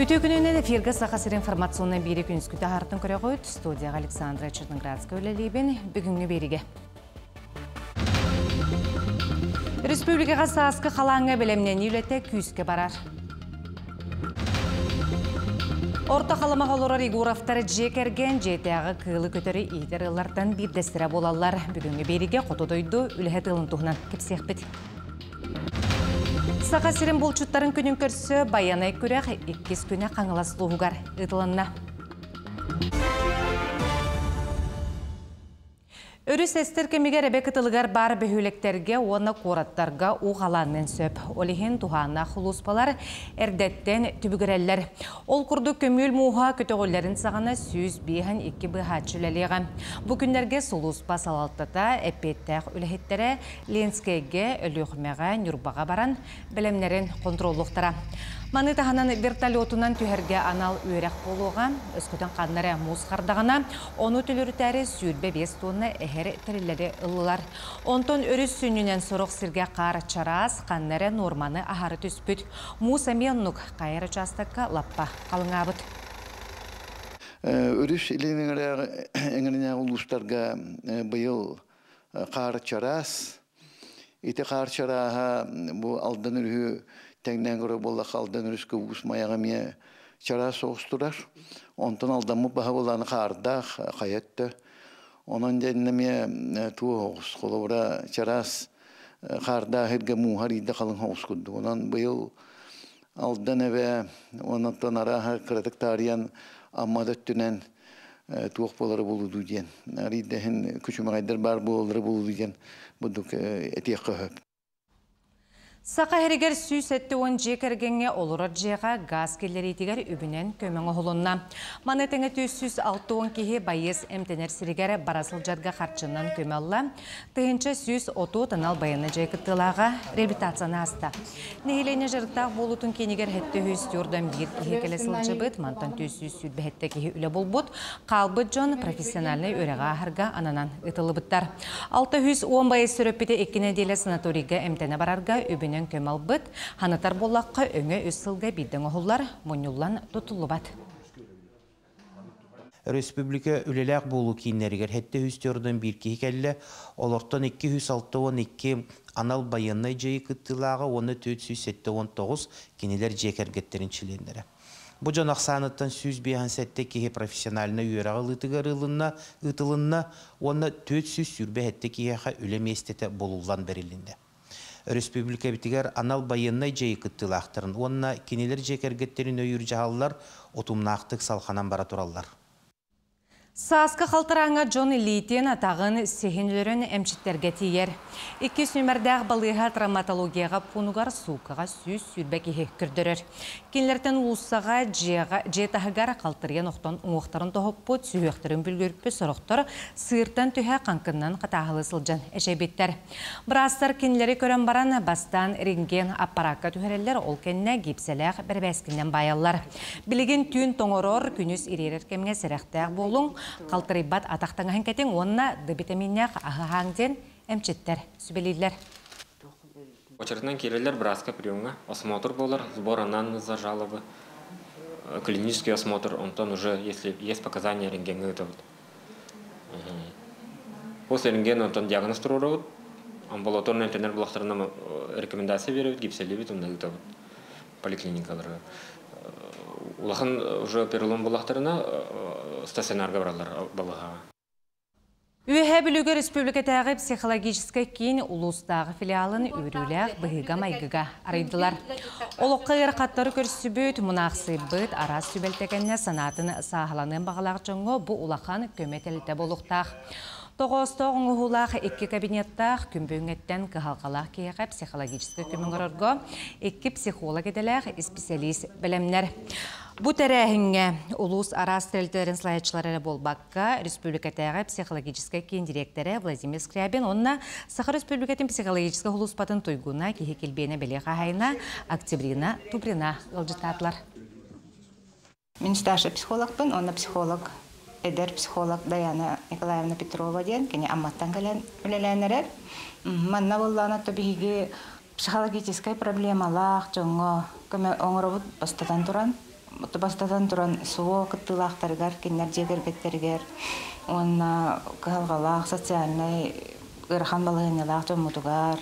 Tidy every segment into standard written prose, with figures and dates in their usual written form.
Үтүө күнүнэн эфиргэ Саха сирин информационнай биэри күнүскүтэ аһартын көрөҕүт. Студияға Александра Черноградская үлэлиибин. Бүгүҥҥү биэригэ. Республикаҕа сааскы халааҥҥа бэлэмнэнии үлэтэ күүскэ барар. Орто Халымаҕа олорор Егоровтар дьиэ кэргэн дьиэтээҕи кыылы көтөрү иитэр ыаллартан биирдэстэрэ буолаллар. Бүгүҥҥү биэригэ хоту дойду үлэһит ыалын туһунан кэпсиэхпит. Саха сирин булчуттарын күнүн көрсө Байанай күрэх иккис күнэ Хаҥалас улууһугар ыытылынна. Өрүс эстэр кэмигэр эбэ кытылыгар баар бөһүөлэктэргэ уонна куораттарга уу халаанныан сөп. Ол иһин туһааннаах улууспалар эрдэттэн түбүгүрэллэр. Ол курдук көмүөл мууһа көтөҕүллэрин саҕана 152 быыһааччы үлэлиэҕэ. Бу күннэргэ сулууспа салалтата эппиэттээх үлэһиттэрэ Ленскэйгэ, Өлүөхүмэҕэ, Ньурбаҕа баран бэлэмнэрин хонтуруоллуохтара. Маны таһынан вертолетунан түһэргэ анал үөрэх буолуоҕа. Өскөтүн ханна эрэ муус хардаҕына, ону төлөрүтээри 25 тонна эһэр тэриллэри ыллылар. Онтон өрүс сүнньүнэн сорох сиргэ хаар чараас, ханна эрэ нуорманы аһары түспүт. Муус эмиэ оннук, хайа эрэ учаастакка лаппа халыҥаабыт. Өрүс илин эҥэринээҕи улуустарга быйыл хаар чараас. Ити хаар чарааһа бу Алдан өрүһү тэҥнээн көрөр буоллахха, Алдан өрүскэ уус майаҕа эмиэ чараас соҕус турар. Онтон алдаммыт баһа буолааны хаардаах хайа өттө. Онон дьэ эмиэ туох оҕус, холобура чараас хаардаах иргэ мууһар иирдэ халыҥ оҕус курдук. Онон быйыл Алдан эбэ онтон арааһа кыратык таарыйан Амма да өттүнэн туох буолара буолуу диэн арыйдаһын күчүмэҕэйдэр баар буолаллара буолуу диэн бурдук этиэххэ сөп. Саха иһигэр 170 дьиэ кэргэҥҥэ олорор дьиэҕэ газ киллэриитигэр үбүнэн көмө оҥоһулунна. Маны тэҥэ 360 киһи байыас эмтэнэр сиригэр бара сылдьарга харчынан көмө ылла. 1130 анал байыаннай дьайыы кыттыылааҕа реабилитацияны ааста. Нэһилиэнньэ дьарыктаах буолуутун киинигэр 741 киһи кэлэ сылдьыбыт, мантан 427 киһи үлэ булбут, хаалбыт дьон профессиональнай үөрэҕи ааһарга ананан ыытыллыбыттар. 610 байыс төрөппүтэ икки нэдиэлэ санаторийга эмтэнэ барарга үбүнэн көмө ылбыт, ханатар буоллахха өҥө үс сылга биирдэ оҥоһуллар, мунньуллан тутуллубат. Өрөспүүбүлүкэ үлэлээх буолуу кииннэригэр 741 киһи кэллэ, олортон 262 анал байыаннай дьайыы кыттыылааҕа уонна 479 кинилэр дьиэ кэргэттэрин чилиэннэрэ. Бу дьон ахсааныттан 157 киһи профессиональнай үөрэҕи ылыытыгар ылынна, ыытылынна уонна 427 киһиэхэ үлэ миэстэтэ булуллан бэрилиннэ. Өрөспүүбүлүкэбитигэр анал байыаннай дьайыы кыттыылаахтарын уонна кинилэр дьиэ кэргэттэрин өйүүр дьаһаллар утумнаахтык салҕанан бара тураллар. Сааскы халтарааҥҥа дьон илиитин, атаҕын, сиһин өлөрөн эмчиттэргэ тиийэр. Иккис нүмердээх балыыһа травматологияҕа пуунугар сууккаҕа 120 киһи көрдөрөр. Кинилэртэн уулуссаҕа, дьиэҕэ, дьиэ таһыгар халтарыйан охтон уҥуохтарын тоһуппут, сүһүөхтэрин бүлгүрпүт сорохтор сыыртан түһэ хаҥкыннан хатааһылыы сылдьан эчэйбиттэр. Быраастар кинилэри көрөн баран, бастаан рентген аппараакка түһэрэллэр, ол кэннэ гипсэлээх бэрэбээскинэн баайаллар. Билигин түүн тоҥорор, күнүс ириэрэр кэмҥэ сэрэхтээх буолуҥ, халтарыйбат атах таҥаһын кэтиҥ уонна Д витаминнээх аһы аһааҥ диэн эмчиттэр сүбэлииллэр. Очередынан киирэллэр бырааска приемҥа осмотр буолар, сбор анамнеза жалобы, клинический осмотр, онтон уже если есть показания рентгеҥҥа ыытабыт. После рентгена онтон диагноз туруорабыт, амбулаторный эмтэнэр булахтарынан рекомендация биэрэбит, гипсэлиибит, онно ыытабыт поликлиникаларга. Улахан уже перелом булахтарына стационарга бараллар балыһаҕа. Үөһээ Бүлүүгэ республикатааҕы психологическай киин улуустааҕы филиалын үөрүүлээх быһыыга-майгыга арыйдылар. Олоххо ыарахаттары көрсүбүт, мунаахсыйбыт, араас түбэлтэ кэннэ санаатын сааһыланыан баҕалаах дьоҥҥо бу улахан көмө тэрилтэ буолуохтаах. Тоҕоостоох оҥоһуулаах икки кабинеттаах күн бүгүҥҥэттэн кыһалҕалаах киһиэхэ психологическай көмө оҥорорго икки психолог идэлээх исписэлиис бэлэмнэр. Бу тэрээһиҥҥэ улуус араас тэрилтэлэрин салайааччылара эрэ буолбакка, республикатааҕы психологическай киин дириэктэрэ Владимир Скрябин уонна Саха Республикатын психологическай сулууспатын туйгуна киһи килбиэнэ бэлиэ хаһаайына Октябрина Туприна ыалдьыттаатылар. Мин старший психологпын, уонна психолог, эдэр психолог Даяна Николаевна Петрова диэн, кини Амматтан кэлэн үлэлээн эрэр. Манна буоллаҕына то биһиги психологическай проблемалаах дьоҥҥо көмө оҥоробут бастатан туран. Бастатан туран СВО кыттыылаахтарыгар, кинилэр дьиэ кэргэттэригэр уонна кыһалҕалаах социальнай ыарахан балаһыанньалаах дьоммутугар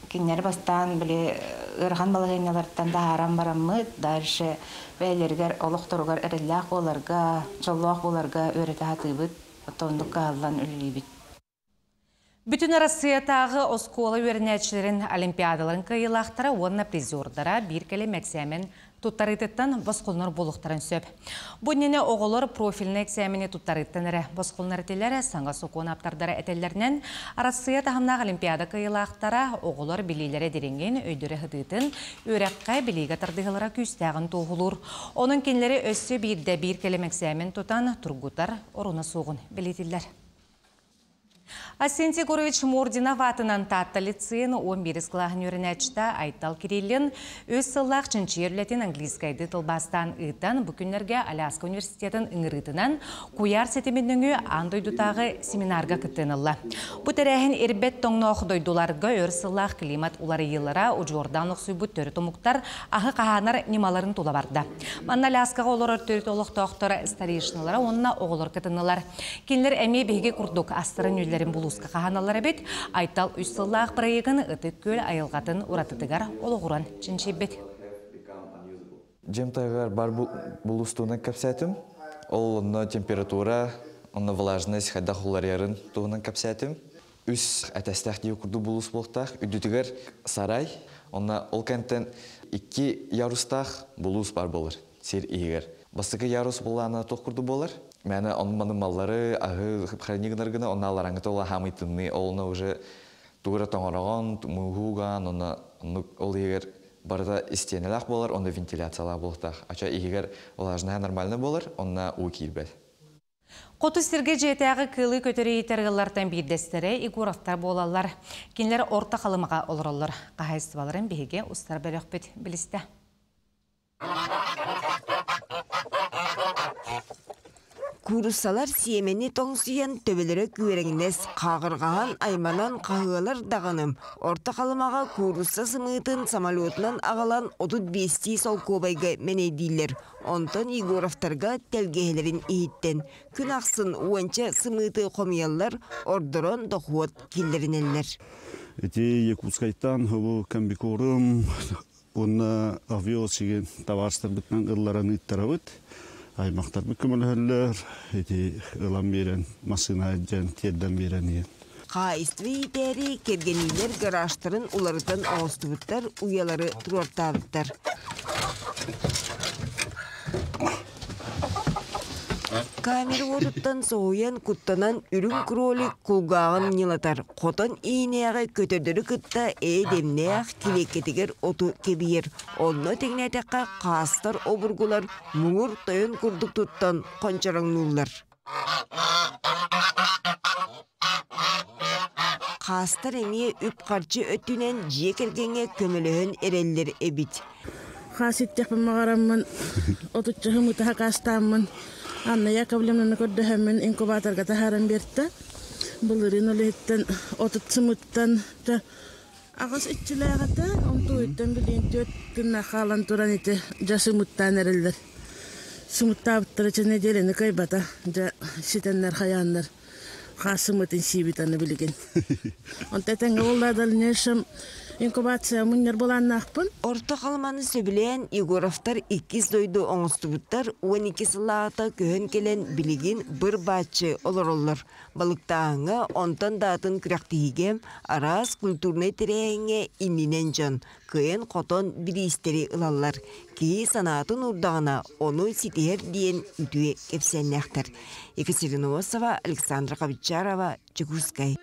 кинилэри бастаан били ыарахан балаһыанньалартан таһааран бараммыт, дальше бэйэлэригэр олохторугар эрэллээх буоларга, дьоллоох буоларга үөрэтэ сатыыбыт, оттон оннук кыһаллан үлэлиибит. Бүтүн Арассыыйатааҕы оскуола үөрэнээччилэрин олимпиадаларын кыайыылаахтара уонна призердара биир кэлим эксээмэн туттарыытыттан босхолонор буолуохтарын сөп. Бу иннинэ оҕолор профильнай эксээмэни туттарыыттан эрэ босхолонор этилэр. Саҥа сокуон ааптардара этэллэринэн, Арассыыйа таһымнаах олимпиада кыайыылаахтара оҕолор билиилэрэ дириҥин, өйдөрө сытыытын, үөрэххэ, билиигэ тардыһыылара күүстээҕин туоһулуур. Онон кинилэри өссө биирдэ биир кэлим эксээмэн тутан тургутар оруна суоҕун бэлиэтииллэр. Арсентий Егорович Мординов аатынан Таатта лицейин 11 кылааһын үөрэнээччитэ Айтал Кириллин үс сыллаах чинчийэр үлэтин английскайды тылбаастаан ыытан, бу күннэргэ Аляска университетын ыҥырыытынан куйаар ситимин нөҥүө аан дойдутааҕы семинарга кыттыыны ылла. Бу тэрээһин ирбэт тоҥноох дойдуларга өр сыллаах климат уларыйыылара удьуордаан охсуйбут төрүт омуктар аһы хаһаанар ньымаларын тула барда. Манна Аляскаҕа олорор төрүт олохтоохтор старейшиналара уонна оҕолор кытыннылар. Кинилэр эмиэ биһиги курдук астарын-үөллэрин булууска хаһааналлар эбит. Айтал үс сыллаах бырайыагын Ытык Күөл айылҕатын уратытыгар олоҕуран чинчийбит. Дьиэм таһыгар бар булуустуунан кэпсээтим. Ол онно температура, онно влажность хайдах уларыйарын туһунан кэпсээтим. Үс этээстээх дии курдук булуус буолуохтаах. Үрдүтүгэр сарай, онно ол кэнтэн икки ярустаах булуус бар буолар сир иһигэр. Бастакы ярус буллаана туох курдук буолар. Мээнэ онно-маны маллары, аһы хранить гынар гына, онно алларааҥҥыта ол аһаамый тымныы, ол онно уже тугу эрэ тоҥороҕон, мууһуугаан, онно оннук ол иһигэр барыта истиэнэлээх буолар, онно вентиляциялаах буолуохтаах. Ача иһигэр влажная нормально буолар, онно уу киирбэт. Хоту сиргэ дьиэтээҕи кыылы көтөрү иитэр ыаллартан биирдэстэрэ Егоровтар буолаллар. Кинилэр Орто Халымаҕа олороллор. Хаһаайыстыбаларын биһиги устар бөлөхпүт билистэ. Кууруссалар сиэмэни тоҥсуйан төбөлөрө күөрэҥнэс, хааҕырҕаһан, айманан хаһыалар даҕаны Орто Халымаҕа куурусса сымыытын самолетунан аҕалан 35-тии солкуобайга мэнэйдииллэр. Онтон Егоровтарга тэлгэһэлэрин иһиттэн күн ахсын уонча сымыыты хомуйаллар, ордорон дохуот киллэринэллэр. Ити Якутскайтан бу комбикорум уонна авиа табаарыстарбытынан ылларан ыыттарабыт. Аймактарбыт көмөлөһөллөр, ити ылан биэрэн, массыына дьэн тиэрдэн биэрэн иһэн. Хаһаайыстыба иитээри кэргэниилэр гаражтарын уларытан оҥостубуттар, уйалары туруортаабыттар. Камера уотуттан соһуйан, куттанан үрүҥ кролик кулгааҕын ньылатар, хотон иинээҕи көтөрдөрү кытта ээ-дэмнээх килиэккэтигэр оту кэбийэр. Онно тэҥнээтэххэ хаастар обургулар муҥур тойон курдук туттан хончороҥнууллар. Хаастар эмиэ үп-харчы өттүнэн дьиэ кэргэҥҥэ көмөлөһөн эрэллэр эбит. Хаас иттэхпин маҕараммын, отуччаһым ытаһа хаастааммын, Анна Яковлевнаны көрдөһөммүн инкубаторга таһааран биэртэ. Былырыын үлэһиттэн 30 сымыттан аҕыс иччилээх этэ, онтуйуттан билигин түөрт күннээх хаалан туран ити дьэ сымыттаан эрэллэр. Сымыттаабыттара чэ нэдиэлэни кыайбата, дьэ ситэннэр хайааннар хаас сымыытын сиибит аны билигин. Онто этэҥҥэ буолла дальнейшем инкубация мунньар былааннаахпын. Орто Халыманы сөбүлээн Егоровтар иккис дойду оҥостубуттар 12 сыллааҕыта көһөн кэлэн билигин быр-бааччы олороллор. Балыктааһыҥҥа, онтон да атын күрэхтэһиигэ, араас культурнай тэрээһиҥҥэ иннинэн дьон кыайан-хотон бириистэри ылаллар. Киһи санаатын уурдаҕына, ону ситиһэр диэн үтүө кэпсээннээхтэр. Екатерина Осова, Александра Хабичарова, Дьокуускай.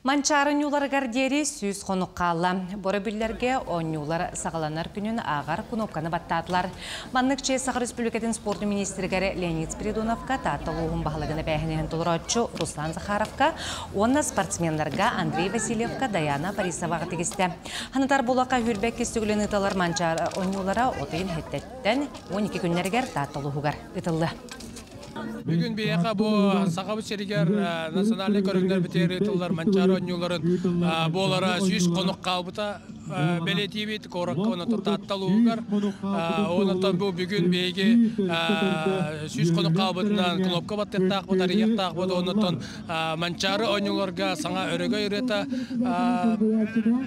Манчаары оонньууларыгар диэри 100 хонук хаалла. Боробүллэргэ оонньуулар саҕаланар күнүн ааҕар кнопканы баттаатылар. Маннык чиэс Саха Республикатын спорт министригэр Леонид Спиридоновка, Таатта улууһун баһылыгын эбээһинэһин толорооччу Руслан Захаровка уонна спортсменнарга Андрей Васильевка, Даяна Борисоваҕа тигистэ. Ханатар булака хүрбэк кистүгүлэн ыыталар Манчаары оонньуулара отуйун хеттеттен 12 күннэригэр Таатта улууһугар ыытыллы. Бүгүн биһиэхэ бу Сахабыт сиригэр национальнай көрүҥнэр битиэр ыытыллар Манчаары оонньууларын буолара 100 хонук хаалбыта. бэлиэтиибит куоракка онон Таатта улууһугар. Онон бу бүгүн биһиги 100 хонук хаалбытынан кнопка баттыахтаахпыт, арыйыахтаахпыт. Онон Манчаары оонньууларга саҥа өрөгөй ырыата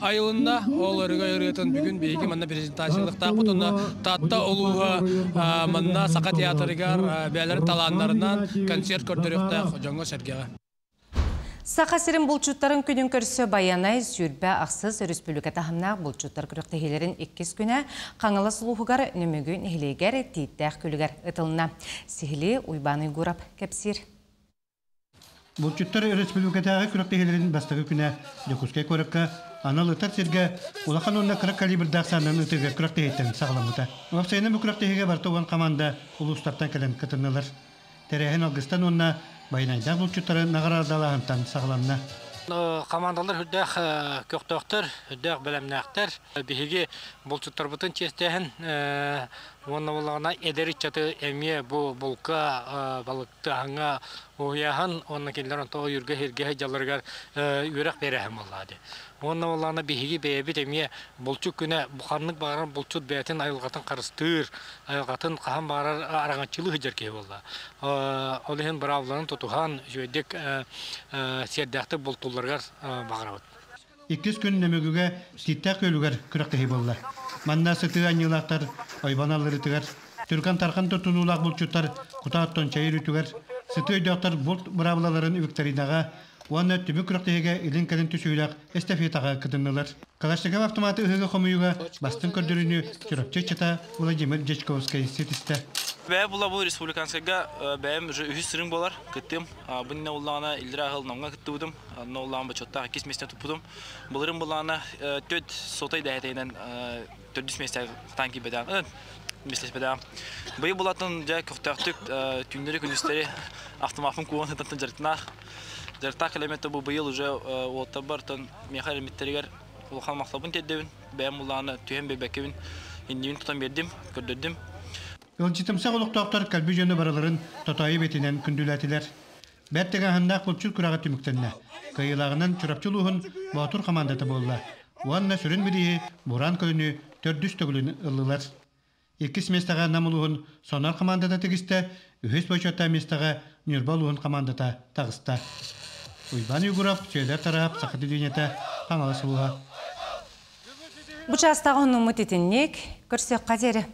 айылынна. Ол өрөгөй ырыатын бүгүн биһиги манна презентациялыахтаахпыт. Онно Таатта улууһа манна Саха театрыгар бэйэлэрин талааннарынан концерт көрдөрүөхтээх дьоҥҥо-сэргэҕэ. Саха сирин булчуттарын күнүн көрсө Байанай 26 өрөспүүбүлүкэ таһымнаах булчуттар күрэхтэһиилэрин иккис күнэ Хаҥалас улууһугар Нөмүгү нэһилиэгэр Тииттээх күлүгэр ытылынна. Сиһилии Уйбаан Уйгурап кэпсиир. Булчуттар өрөспүүбүлүкэтээҕи күрэхтэһиилэрин бастакы күнэ Дьокуускай куоракка анал ытар сиргэ улахан уонна кыра калибрдаах саанан ытыыга күрэхтэһииттэн саҕаламмыта. Уопсайынан бу күрэхтэһиигэ барыта уон хамаанда улуустартан кэлэн кытыннылар. Тэрээһин алгыстан уонна байанайдаах булчуттары наҕараадалааһынтан саҕаланна. Хамаандалар үрдээх көхтөөхтөр, үрдээх бэлэмнээхтэр. Биһиги булчуттарбытын чиэстээһин уонна буоллаҕына эдэр ыччаты эмиэ бу булка балыктааһыҥҥа уһуйааһын уонна кинилэр онто ойуурга сиргэ сылдьалларыгар үөрэх биэрээһин буоллаҕа дии. Уонна буоллаҕына биһиги бэйэбит эмиэ булчут күнэ ханнык баҕарар булчут бэйэтин айылҕатын харыстыыр, айылҕатын хаһан баҕарар араҥаччылыы сылдьар киһи буолла. Ол иһин быраабыларын тутуһан, үчүгэйдик сиэрдээхтик бултуулларыгар баҕарабыт. Иккис күн Нөмүгүгэ Тииттээх күөлүгэр күрэхтэһии буолла. Манна сытыы анньыылаахтар ойбон алларыытыгар, түргэн-тархан туттунуулаах булчуттар кутаа оттон чэй өрүүтүгэр, сытыы өйдөөхтөр булт быраабылаларын викторинаҕа уонна түмүк күрэхтэһиигэ илин-кэлин түсүһүүлээх эстафетаҕа кытыннылар. Калашников автоматы ыһыыга хомуйууга бастыҥ көрдөрүүнү Чурапчы ыччата Владимир Дьячковскай ситистэ. Бэйэ була бу республиканскайга бэйэм уже үһүс сырым буолар кыттым. Бу иннинэ уллаҕына иллэрээ ыһыл Намҥа кыттыбытым. Онно уллаҕын бочуоттаах иккис миэстэ туппутум. Былырын буллаҕына төрт сотай дэһэтейинэн төрдүс миэстэ таан киирбэтэҕим. Миэстэлэспэтэҕим. Быйыл булатын дьэ көхтөөхтүк түүннэри күнүстэри автомаппын кууһан сытан дьарыктаах. Дьарыктаах кэлэммит бу быйыл уже уолаттарбар миэхэ эрэммиттэригэр улахан махталбын тиэрдэбин. Бэйэм буллаҕына түһэн биэрбэккэбин иннибин тутан биэрдим, көрдөрдүм. Ыалдьытымсах олохтоохтор кэлби дьону барыларын тотоойу бэтинэн күндүлээтилэр. Бэрт тыҥааһыннаах булчут күрэҕэ түмүктэннэ. Кыайыылааҕынан Чурапчы улууһун Боотур хамаандата буолла. Уонна сүрүн бирииһи Бураан көлөнү төрдүс төгүлүн ыллылар. Иккис миэстэҕэ Нам улууһун Сонор хамаандата тигистэ, үһүс бочуоттаах миэстэҕэ Ньурба улууһун хамаандата таҕыста. Уйбаан Егоров, Сүөдэр Тараап, Саха телевидениетэ, Хаҥалас улууһа. Бу чаастааҕы оннуммут итинник. Көрсүөххэ диэри.